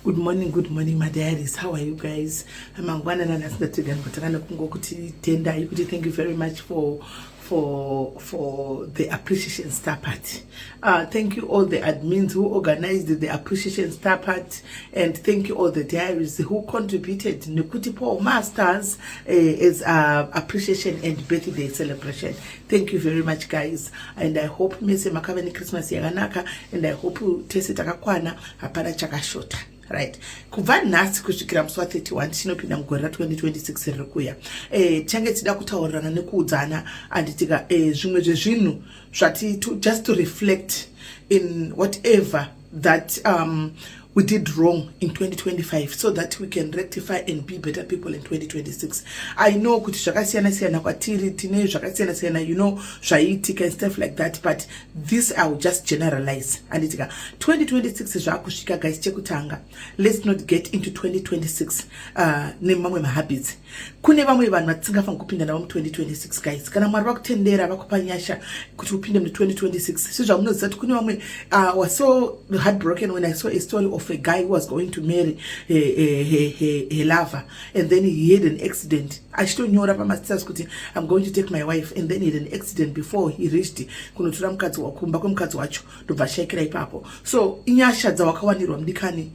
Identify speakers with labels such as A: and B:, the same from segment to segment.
A: Good morning, good morning, my diaries. How are you guys? Mangwanana nhasi ndatega ndikotanga nekungokuti tendai, kuti thank you very much for the appreciation star party. Thank you all the admins who organized the appreciation star party, and thank you all the diaries who contributed nekutipawo mastars as appreciation and birthday celebration. Thank you very much, guys, and I hope mese makava neChristmas yakanaka, and I hope tese takakwana, hapana chakashota. Right, kubva nhasi kusvikira musi wa31 tichinopinda mugore ra2026 riri kuya, tichange tichida kutaurirana nekuudzana, handitika, zvimwe zvezvinhu zvati just to reflect in whatever that we did wrong in 2025 so that we can rectify and be better people in 2026. I know kuti zvakasiyana siyana kwatiri, tine zvakasiyana siyana zvaiitika and stuff like that, but this I will just generalize, handitika. 2026 zvaakusvika, guys. Chekutanga, let's not get into 2026 nemamwe mahabits. Kune vamwe vanhu vatisingafaniri kupinda navo mu2026, guys. Kana Mwari vakutendera, vakupa nyasha kuti upinde mu2026, sezvamunoziva kuti kune vamwe, was so heartbroken when I saw a story of a guy who was going to marry a lover, and then he had an accident. Achitonyora pamastatus kuti, "I'm going to take my wife," and then he had an accident before he reached kunotora mukadzi, kumba kwemukadzi wacho, ndobva ashayikira ipapo. So inyasha dzawakawanirwa, mudikani,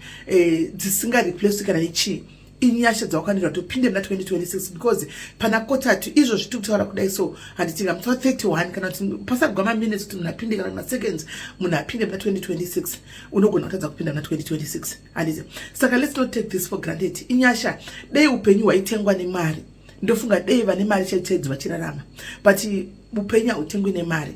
A: dzisingareplace kana nechii. Inyasha dzawakawanirwa kuti upinde muna 2026, because pana kotatu izvo zvitiri kutaura kudai so, handitika, musi wa31, kana kuti pasagwa maminutes kuti munhu apinde, kana maseconds munhu apinde muna 2026, unogona kutadza kupinda muna 2026, handiti? Saka let's not take this for granted. Inyasha. Dei upenyu hwaitengwa nemari, ndofunga dei vane mari chaichaidzo vachirarama, but upenyu hautengwi nemari.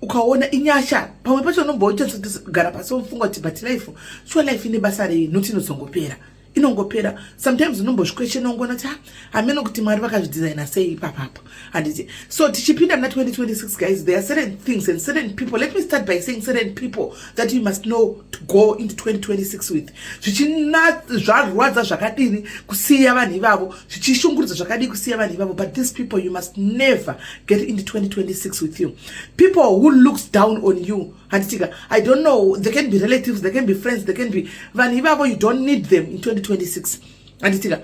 A: Ukaona inyasha, pamwe pacho unombochagara pasi womufunga kuti, "But life, sure, life ine basa rei?" Noti inozongopera, inongopera. Sometimes unombozviquestiona, ungoona kuti hameno kuti Mwari vakazvidesigna sei ipapapo, handiti? So tichipinda muna 2026, guys, there are certain things and certain people, let me start by saying certain people that you must know to go into 2026 with. Zvichina zvarwadza zvakadini kusiya vanhu ivavo, zvichishungurudza zvakadini kusiya vanhu ivavo, but these people you must never get into 2026 with you. People who looks down on you, handitika? I don't know, they can be relatives, they can be friends, they can be vanhu ivavo, you don't need them in 2026, handitika?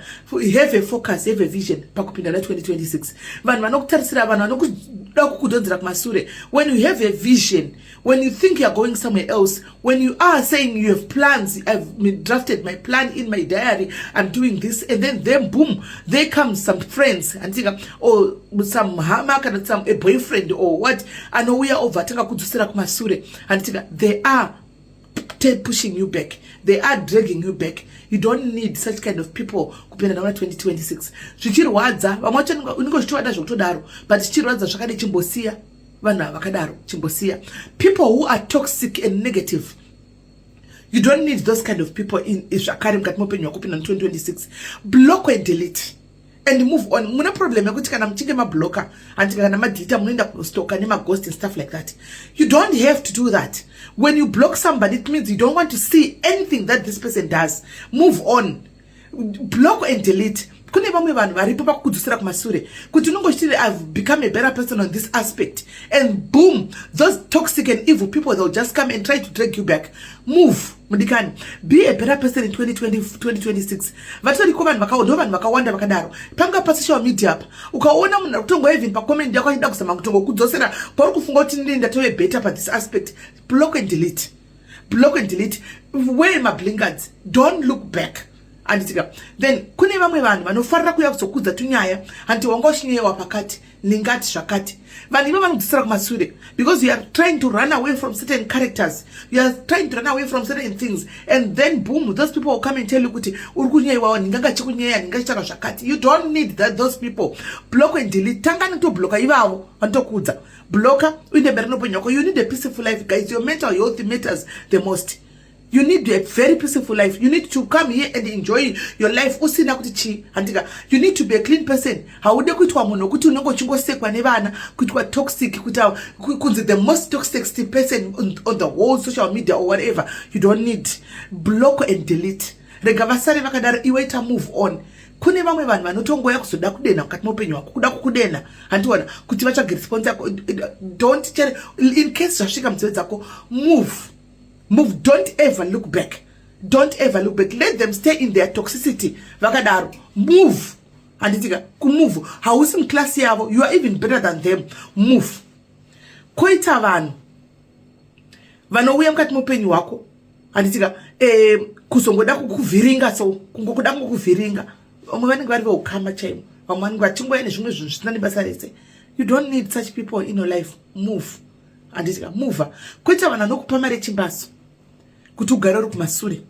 A: Have a focus, have a vision pakupinda na2026. Vanhu vanokutarisira, vanhu vanokuda kukudhonzera kumasure, when you have a vision, when you think you are going somewhere else, when you are saying you have plans, "I've drafted my plan in my diary, I'm doing this," and then boom, there comes some friends, handitika, or some hama, kana some a boyfriend or what, anouya obva atanga kudzosera kumasure, handitika? They are pushing you back, they are dragging you back. You don't need such kind of people kupinda nauna 2026. Zvichirwadza, vamwe vacho unenge uchitovada zvekutodaro, but zvichirwadza zvakadai, chimbosiya vanhu ava vakadaro, chimbosiya. People who are toxic and negative, you don't need those kind of people in zvakare mukati meupenyu hwako kupinda mu2026. Block and delete and move on. Mune problem yekuti kana muchinge mabloka, handika, kana madeleta, munoenda kunostalka nemaghost and stuff like that. You don't have to do that. When you block somebody, it means you don't want to see anything that this person does. Move on, block and delete. Kune vamwe vanhu varipo pakukudzosera kumasure, kuti unongochitiri, "I've become a better person on this aspect," and boom, those toxic and evil people, they'll just come and try to drag you back. Move, mudikani. Be a better person in 2020, 2026. Vatoriko vanhu, ndo vanhu vakawanda vakadaro panga pasocial media apa. Ukaona munhu ari kutongo even pacomment yako achida kuzama kutongokudzosera pauri kufunga kuti ndini ndatove better pathis aspect, block and delete, block and delete. Wear mablinkers, don't look back, handitika? Then kune vamwe vanhu vanofarira kuuya kuzokudza tunyaya, handiti, wanga uchinyewa pakati, ningati zvakati. Vanhu ivo vanokudzosera kumasure because you are trying to run away from certain characters, you are trying to run away from certain things, and then boom, those people will come and tell you kuti uri kunyeyiwa, ndinganga chikunyeya, ndingachitaura zvakati. You don't need that, those people. Block and delete. Tanga nekutobloka ivavo vanotokudza. Bloka, uinde mberi neupenyu hwako. You need a peaceful life, guys. Your mental health matters the most. You need a very peaceful life. You need to come here and enjoy your life usina kuti chii, handika? You need to be a clean person. Haude kuitwa munhu wekuti unenge uchingosekwa nevana, kuitwa toxic, kuita kunzi the most toxic person on the whole social media or whatever. You don't need. Block and delete. Rega vasare vakadaro, iwe ita move on. Kune vamwe vanhu vanotongoya kuzoda kudena mukati meupenyu hwako, kuda kukudena, handiona, kuti vatsvage response yako. Don't. In case zvasvika munzeve dzako, move, move. Don't ever look back. Don't ever look back. Let them stay in their toxicity vakadaro. Move, handitika? Kumove, hausi muklasi yavo. You are even better than them. Move. Koita vanhu vanouya mukati meupenyu hwako, handitika? Kuzongoda kukuvhiringa, so kungokuda kungokuvhiringa. Vamwe vanenge vari veukama chaimo, vamwe vanenge vachingoya nezvimwe zvinhu zvisina nebasa rese. You don't need such people in your life. Move, handitika? Move. Koita vanhu vanokupa mari yechimbaso kuti ugare uri kumasure,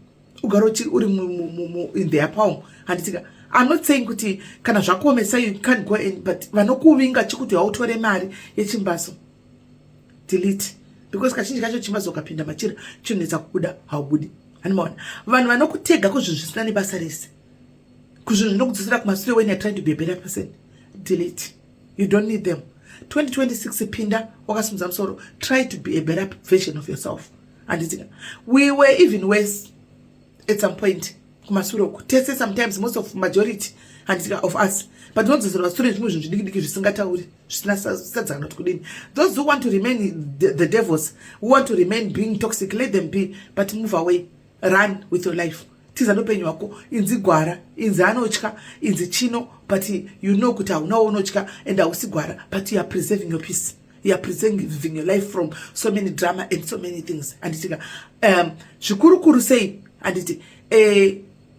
A: ugare uri in their palm, handitika? I'm not saying kuti kana zvakuomesa you can't go in, but vanokuvinga chikuti hautore mari yechimbaso, delete, because kazhinji kacho chimbaso ukapinda machira chinonetsa kubuda, haubudi. Hanimaona vanhu vanokutega kuzvinhu zvisina nebasa rese, kuzvinhu zvinokudzosera kumasure when you're trying to be a better person, delete. You don't need them. 2026, pinda wakasimudza musoro. Try to be a better version of yourself, handitika? We were even worse at some point kumasure uku tese, sometimes most of majority, handitika, of us, but unodzoserwa sure zvimwe zvinhu zvidiki diki zvisingatauri, zvisina sadzana kuti kudini. Those who want to remain the devils, who want to remain being toxic, let them be, but move away. Run with your life. Tiza noupenyu hwako. Inzi gwara, inzi anotya, inzi chino, but you know kuti haunawo unotya and hausi gwara, but you are preserving your peace. You are preserving your life from so many drama and so many things, handitika? Zvikurukuru sei, handiti?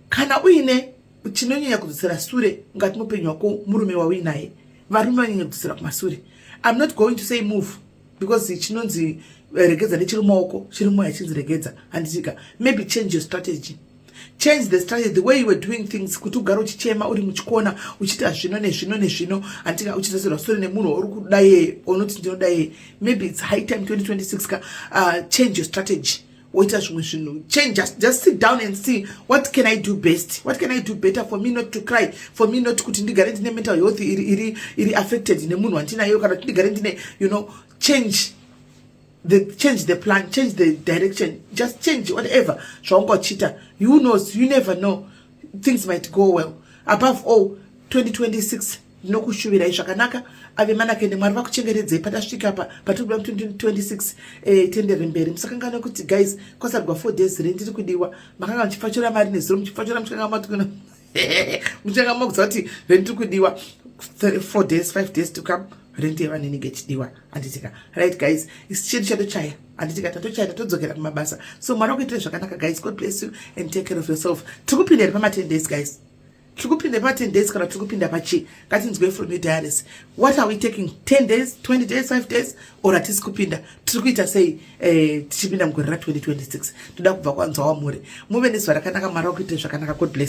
A: Kana uine chinonyanya kudzosera sure mukati muupenyu hwako, murume wauinaye. Varume vanonyanya kudzosera kumasure. I'm not going to say move, because chinonzi regedza nechiri mumaoko, chiri mumwoyo achinzi regedza, handitika? Maybe change your strategy. Change the strategy, the way you were doing things, kuti ugare uchichema uri muchikona, uchiita zvino nezvino nezvino, handitika? Uchidzoserwa sure nemunhu wauri kudaye, unoti ndinodaye. Maybe it's high time 2026 ka change your strategy, woita zvimwe zvinhu. Change. Just sit down and see, what can I do best? What can I do better for me not to cry, for me not kuti ndigare ndine mental health iri affected nemunhu wandinayo, kana kuti ndigare ndine change the plan, change the direction, just change whatever zvaunga uchiita. Who knows? You never know, things might go well. Above all, 2026 ndinokushuvirai zvakanaka, ave manake, neMwari vakuchengetedzei. Patasvika pa patiri kuda 2026, tendere mberi. Musakanganwe kuti guys, kwasarwa 4 days, rent iri kudiwa. Makanga muchipfachura mari nezuro, muchipfachura, muchikanga muchanga makuziva kuti rent iri kudiwa. 4 days, 5 days to come, rent yevanhu inenge ichidiwa, handitika? Right guys, isi chedu chatochaya, handitika? Tatochaya, tatodzokera kumabasa. So Mwari wakuitire zvakanaka guys. God bless you and take care of yourself. Tiri kupinda here pama10 days, guys? Tiri kupinda pa10 days kana tiri kupinda pachi? Ngatinzwe from your diaries. What are we taking? 10 days, 20 days, 5 days, or hatisi kupinda? Tiri kuita sei tichipinda mugore ra2026? Toda kubva kwanzwa wamuri. Muve nezuva rakanaka. Mwari wakuitire zvakanaka. God bless.